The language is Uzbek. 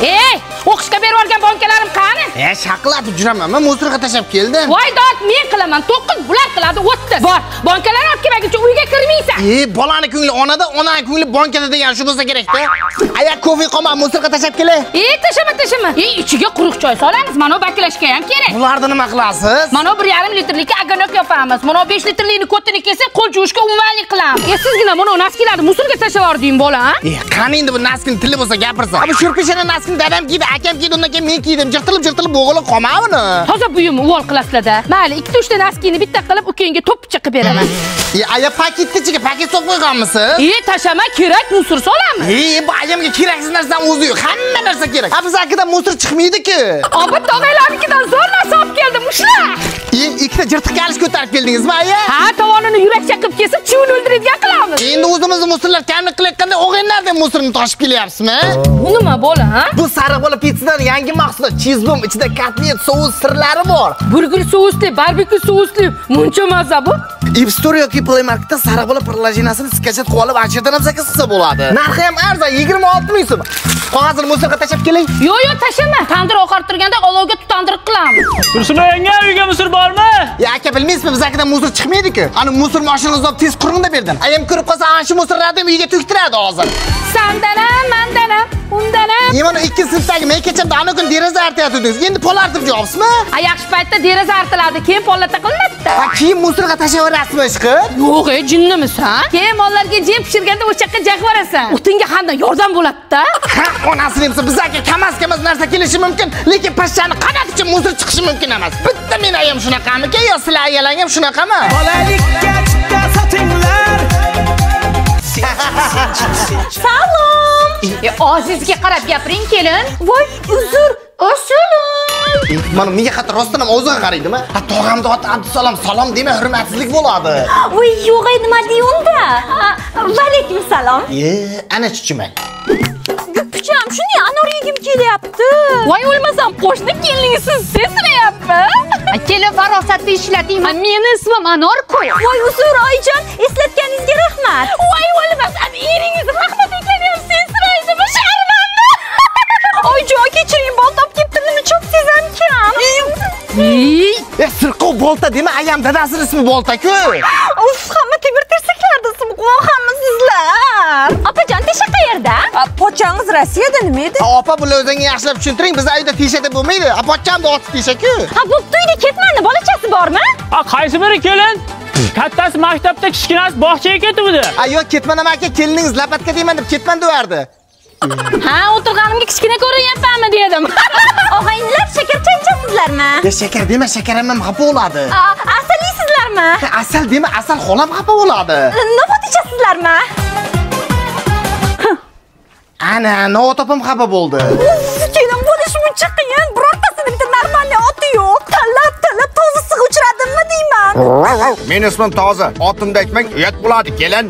Ey, o'qishga berib olgan bonkalarim qani? Shaqillatib juraman, men musorga tashlab keldim. Voy dod, men qilaman 9, bular qiladi 30. Bor, bonkalarni olib kelmaguncha uyga kirmaysan. Bolani ko'ngli onada, onani ko'ngli bonkada degan shu bo'lsa kerak-da. Aya, kofe qolma, musorga tashlab kelay. Tashlama, tashlama. Ichiga quruq choy solamiz, mana bu baklashga ham kerak. Bularni nima qilasiz? Mana 1,5 litrlik agonok yopamiz. Mana 5 litrlikni ko'tini kesib, qo'l yuvishga umvanlik qilamiz. Sizgina mana naskilarni musorga tashlab yubording, bola, ha? Qani endi bu naskini tili bo'lsa gapirsa. Bu sho'rpeshana naskini dadam kiydi, akam kiydi, undan keyin men kiydim. Jirtilib-jirtilib bo'g'ilib qolmadi uni. Toza buyumni uvol qilasizlar-da. Mayli, 2-3 ta naskini bitta qilib ukangga to'ppicha qilib beraman. Aya, paketni ichiga paket solib qo'yganmisiz? Tashama, kerak musor solamiz. Bu ayamga keraksiz narsani o'zi yo'q. Hamma narsa kerak. Ha, bizakidan musor chiqmaydi-ku. Obid tog'aylarnikidan zo'r narsa olib keldim, ushla. Ikkita jirtiq kalish ko'tarib keldingizmi, aya? Ha, tovonini yurakcha qilib kesib, chuvin o'ldiradigan qilamiz. Endi o'zimizni musorlar kamlik qilayotganda o'g'inlardan musorni toshib kelyapsizmi? Bu nima bola, ha? Bu sariq bola pizzadan yangi mahsulot, cheese bomb, ichida kotlet, sous sirlari bor. Burger sousli, barbekyu sousli, muncha mazza bu. App Store yoki Play Marketda sariq bola приложениесini skachat qilib olib, acherdan ham zakaz qilsa bo'ladi. Narxi ham arzon, 26 ming so'm. Qog'ozni musorga tashlab keling. Yo'q, yo'q, tashlama. Tandir oqarib turganda olovga tutandiriq qilamiz. Tursun yanga, uyga musor bormi? Ya aka, bilmaysizmi, bizakidan musor chiqmaydi-ku. Ani musor mashinamizni olib tez quringda berdim. Ayam ko'rib qolsa, ana shu musorlarni uyga to'ktiradi hozir. Sandan ham, mandan ham, undan ham. Mana 2 sinfdagi men kechamda ana kun deraza artayotdingiz. Endi pol artib jobsizmi? Yaxshi paytda deraza artiladi, keyin pollata qilinadi-da. Ha, keyin musorga tashlayverasizmi ishqib? Yo'q, jinnimisan? Keyin mollarga jim pishirganda o'sha yoqqa jaq borasan. O'tinga hamda yordam bo'ladi-da. Ha, onasini emsa, bizga kamas-kamas narsa kelishi mumkin, lekin pashshani qanaticha musor chiqishi mumkin emas. Bitta men ayam shunaqamiki yo sizlar ayalang ham shunaqami? Bolalikka chitta sotinglar. Salom. Og'zingizga qarab gapiring, kelin. Voy, uzr, assalom. Mana menga qattiq rostdan ham o'ziga qaraydimi? Ha, tog'amni oti Abdusalom, salom dema, hurmatsizlik bo'ladi. Voy, yo'q, nima deyunda? Va alaykum salom. Ana chuchumang. Guppicham, shuni anor yegim kelyapti. Voy, o'lmasam qo'shni kelinsiz sesrayapmi? Kelin, farosatni ishlating. Meni ismim Anor-ku. Voy, uzr, oyijon, eslatganingizga rahmat. Voy, o'lmasam eringiz rahmat ekani ham sesraydimi, sharmanda. Oyijon, kechiring, bolta olib kelibdim, cho'p sezamkan. Sirqov bolta dema, ayam dadasining ismi bolta-ku. Uf, hamma temir tersaklarda ismi qo'yganmisizlar. Opajon, tesha qayerda? Pochchangiz Rossiyada nima edi? Opa, buni o'zingiz yaxshilab tushuntiring, bizda uyda tesha deb bo'lmaydi. Pochchamni oti tesha-ku. Ha, bo'pti, uyda ketmanni bolachasi bormi? Qaysi biri kelin? Kattasi maktabda, kichkinasi bog'chaga ketibdi. Yo'q, ketman aka, keliningiz lapatka deyman deb ketman devardi. Ha, o'tirganimga kichkina ko'rinyapmanmi dedim. Og'aynilar, shakar choy ichasizlarmi? Shakar dema, shakar ham xafa bo'ladi. Asal yeysizlarmi? Asal dema, asal xolam xafa bo'ladi. Navot ichasizlarmi? Ana, navot opam xafa bo'ldi. Kelin bo'lish muncha qiyin, birortasini bitta normalniy oti yo'q. Tanlab-tanlab toza sig'i uchradimmi deyman. Meni ismim Toza, otimda aytmang uyat bo'ladi, kelin.